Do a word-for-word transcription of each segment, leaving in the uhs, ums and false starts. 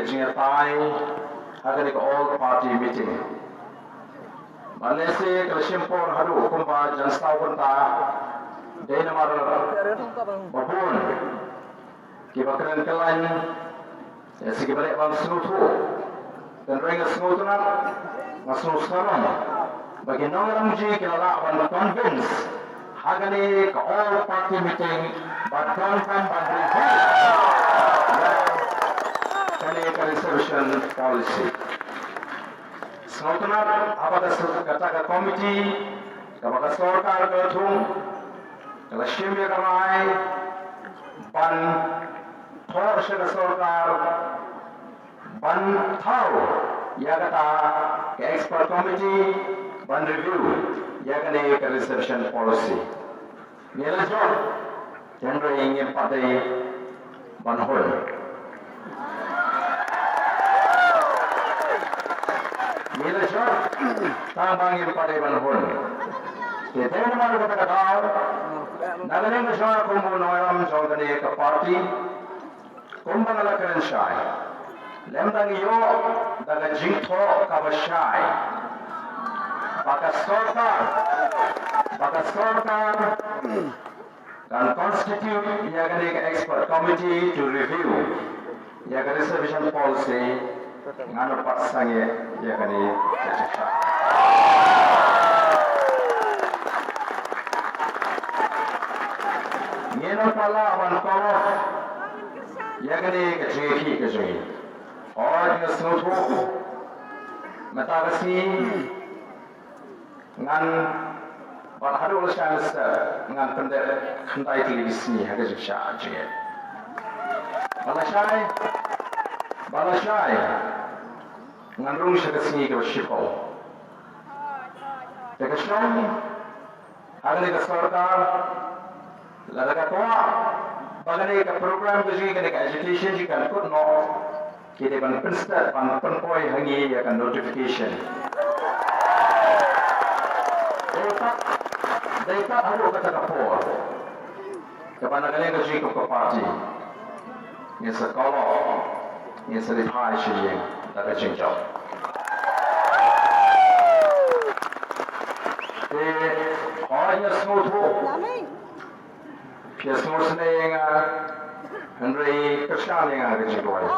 jingïatai ha kane ka all party meeting. Bad lehse ka la shim por haduh kumba jan saw kynta, dei namar ba bun kiba kren kyllaiñ, lehse kiba leh bym sngewthuh. Hynrei nga sngewtynnat, nga sngewsarong ba ki nongïalam jong ngi ki la lah ban convince ha kane ka all party meeting ba donkam ban review ïa kane ka reservation policy. Sngewtynnat haba ka s-, kata ka committee kaba ka sorkar ka la thung, ka la shim ïa ka rai ban thoh sha ka sorkar ban thaw ïa kata ka expert committee ban review ïa kane ka reservation policy. Ngi la jop, hynrei ngim pat dei ban hun. Ngi la jop, tang ba ngim pat dei ban hun. Te dei namar kata ka daw, na ka liang ka jong nga kum u nongïalam jong kane ka party, kumba nga la kren shai, lymda ngi ïoh da ka jingthoh kaba shai ba ka sorkar, ba ka sorkar kan constitute ïa kane ka expert committee to review ïa ka reservation policy, ngan ym pat sangeh ïa kane ka jingshai. Ngin ym pat lah ban call off ïa kane ka jingïakhih ka jong ngi. Hooid, nga sngewthuh mynta ka sngi ngan, bad haduh lashai mynstep ngan pyndep khyndai tylli ki sngi ha ka jingshah jingeh. Ba lashai, ba lashai ngan rung sha ka sngi kaba shiphew. Te ka shong ha kane ka sorkar, lada ka kwah ba kane ka program ka jong ngi, kane ka agitation jong ngi kan kut noh, ki dei ban pynstet, ban pynpoi ha ngi ïa ka notification. Dei pat, dei pat haduh kata ka por kaba na ka liang ka jong ngi kum ka party ngin sa call off, ngin sa leit phai sha ïing da ka jingjop. Te hooid, nga sngewthuh phi sngewsynei ïa nga, hynrei kyrshan ïa nga ka jingduwai ba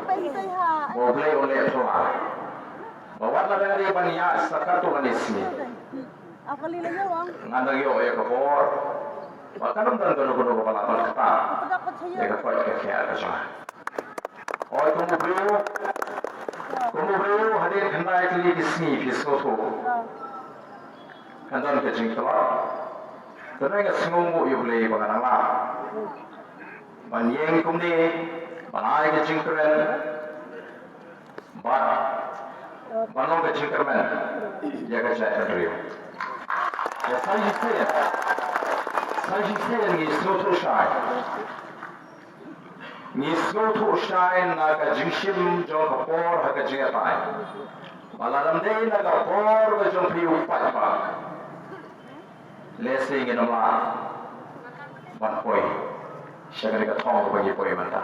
U Blei un leh phylla, ba wat lada ngi dei ban ïaid sa katto katne sngi, ngan dang ïoh ïa ka bor ba kan ym don kano kano kaba lah ban ktah ïa ka koit ka khiah ka jong nga. Hooid, kum u briew, kum u briew hadien khyndai tylli ki sngi, phi sngewthuh, kan don ka jingtlot. Te nga sngewnguh ïa U Blei ba nga dang lah ban ïeng kumne, ban ai ka jingkren bad ban long ka jingkyrmen ïa ka jaitbynriew. Ïa sa shisien, sa shisien ngi sngewthuh shai, ngi sngewthuh shai na ka jingshim jong ka por ha ka jingïatai ba lada ym dei na ka bor ka jong phi u paidbah, lehse ngin ym lah ban poi sha kane ka thong kaba ngi poi mynta.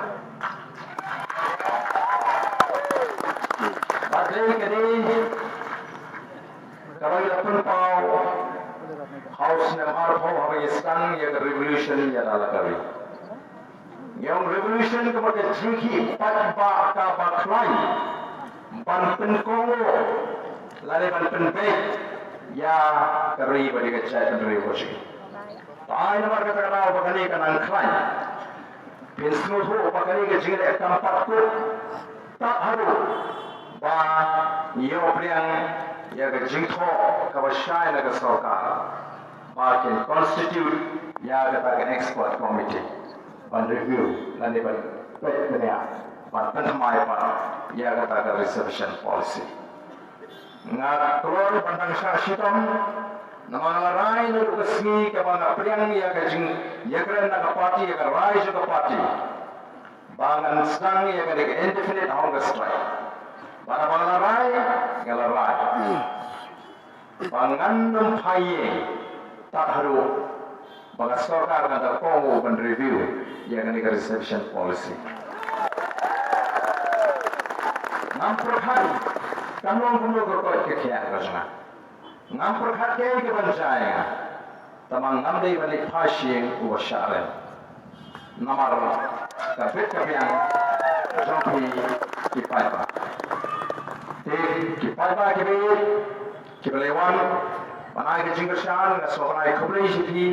Bad dei kane kaba ngi la pynpaw ha u snem arphew haba ngi sdang ïa ka revolution ïa la ka ri. Ngi ong revolution ka mut ka jingïakhih paidbah kaba khlaiñ ban pynkohnguh lane ban pynbeit ïa ka ri bad ïa ka jaitbynriew ka jong ngi. Te ai namar kata ka daw ba kane ka nang khlaiñ, phin sngewthuh ba kane ka jingleh kam pat kut tad haduh ba ngi ïoh pdiang ïa ka jingthoh kaba shai na ka sorkar ba kin constitute ïa kata ka expert committee ban review lane ban peit bniah, ban pynthymmai pat ïa kata ka reservation policy. Nga kloi ban dang shah shitom namar nga la rai naduh ka sngi kaba nga pdiang ïa ka jingïakren na ka party, ïa ka rai jong ka party, ba ngan sdang ïa kane ka indefinite hunger strike. Bad haba nga la rai, nga la rai ba ngan ym phai ïing tad haduh ba ka sorkar kan da kohnguh ban review ïa kane ka reservation policy. Ngam pyrkhat kam long kumno ka koit ka khiah ka jong nga. Ngam pyrkhat kaei kaban jia ïa nga. Tangba ngam dei ban leit phai sha ïing uba shah rem. Namar ka bit ka biang jong phi ki paidbah. Te ki paidbah kiba ïeit kiba la wan ban ai ka jingkyrshan, nga sngewbha ban ai khublei ïa phi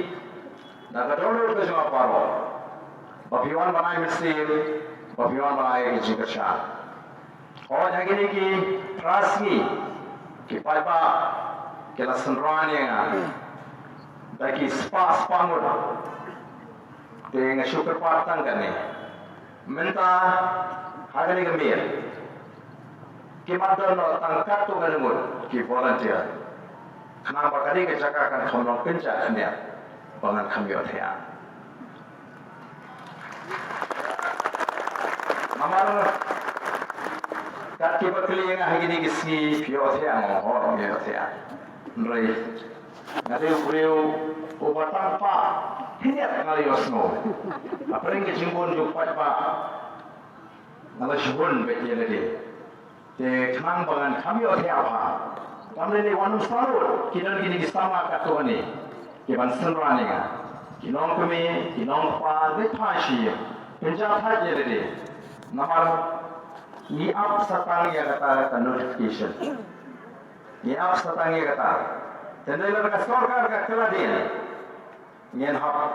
na ka dohnud ka jong nga baroh ba phi wan ban ai mynsiem, ba phi wan ban ai ka jingkyrshan. Hooid, ha kine ki phra sngi ki paidbah ki la synran ïa nga da ki spah spah ngut. Te nga shu kyrpad tang kane. Mynta ha kane ka miet ki mat don noh tang katto katne ngut ki volunteer. Khnang ba kane ka jaka kan kham long kynja khyndiat ba ngan kham ïohthiah. Namar kat kiba kylli ïa nga ha kine ki sngi, phi ïohthiah? Nga ong hooid, nga ïohthiah. Hynrei nga dei u briew uba tang pah khyndiat nga la ïohsngew. Hapdeng ka jingbun jong u paidbah nga la shu bun beit ïa lade. Te khnang ba ngan kham ïohthiah bha, kam lei lei wan ym sngewthuh, ki don kine ki samla katto katne kiban synran ïa nga. Ki nongkmie, ki nongkpa, leit phai sha ïing, pynjah thait ïa lade. Namar ngi ap sa tang ïa kata ka notification. Ngi ap sa tang ïa kata. Te hynrei lada ka sorkar ka kylla dien, ngin hap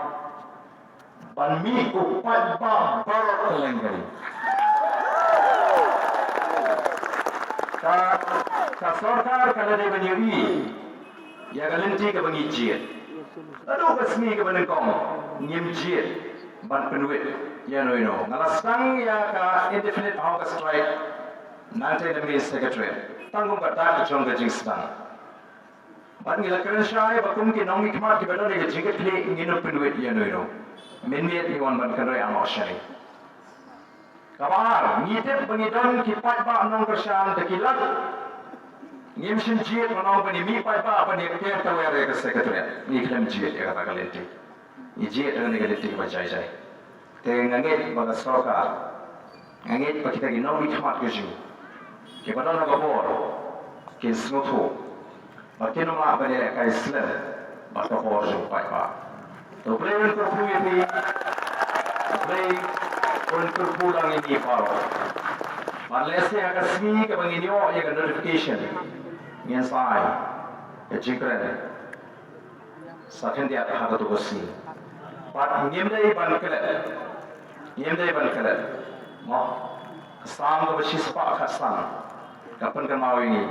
ban mih u paidbah baroh kylleng kali. Ka, ka sorkar ka la dei ban ïohi ïa ka lynti kaba ngi jied. Naduh ka sngi kaba nyngkong ngim jied ban pynwit ïano ïano. Nga la sdang ïa ka indefinite hunger strike nangtei na main secretariat tang kum ka dak jong ka jingsdang. Bad ngi la kren shai ba kum ki nongmihkhmat kiba don ïa ka jingkitkhlieh ngin ym pynwit ïano ïano. Mynmiet ngi wan ban kynrei amoh shane. Kaba ar, ngi tip ba ngi don ki paidbah nongkyrshan da ki lak. Ngim shym jied ban ong ban ïa mih paidbah ban ïa ker tawiar ïa ka secretariat. Ngi khlem jied ïa kata ka lynti. Ngi jied ïa kane ka lynti kaba jai jai. Te nga ngeit ba ka sorkar, nga ngeit ba kita ki nongmihkhmat ka jong ngi kiba don ha ka bor kin sngewthuh ba kin ym lah ban ïalehkai slem bad ka bor jong u paidbah. To U Blei un kyrkhu ïa phi, U Blei un kyrkhu lang ïa ngi baroh. Bad lehse ha ka sngi kaba ngin ïoh ïa ka notification ngin sa ai ka jingkren sa khyndiat ha kato ka sngi. Bad ngim dei ban klet, ngim dei ban klet. Mo, ka Salm kaba shispah khatsan ka pynkynmaw ïa ngi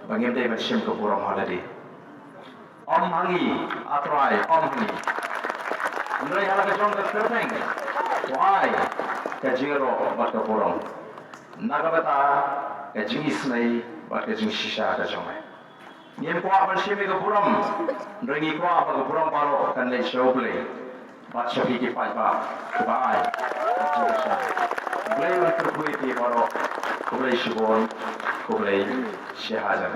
ba ngim dei ban shim ka burom ha lade. Ym ha ngi, A Trai, ym ha ngi. Hynrei ha la ka jong ka kyrteng to ai ka jingïaroh bad ka burom na ka bynta ka jingisynei bad ka jingshisha ka jong me. Ngim kwah ban shim ïa ka burom, hynrei ngi kwah ba ka burom baroh kan leit sha U Blei bad sha phi ki paidbah kiba ai. U Blei un kyrkhu ïa phi baroh. Khublei shibun, khublei shihajar.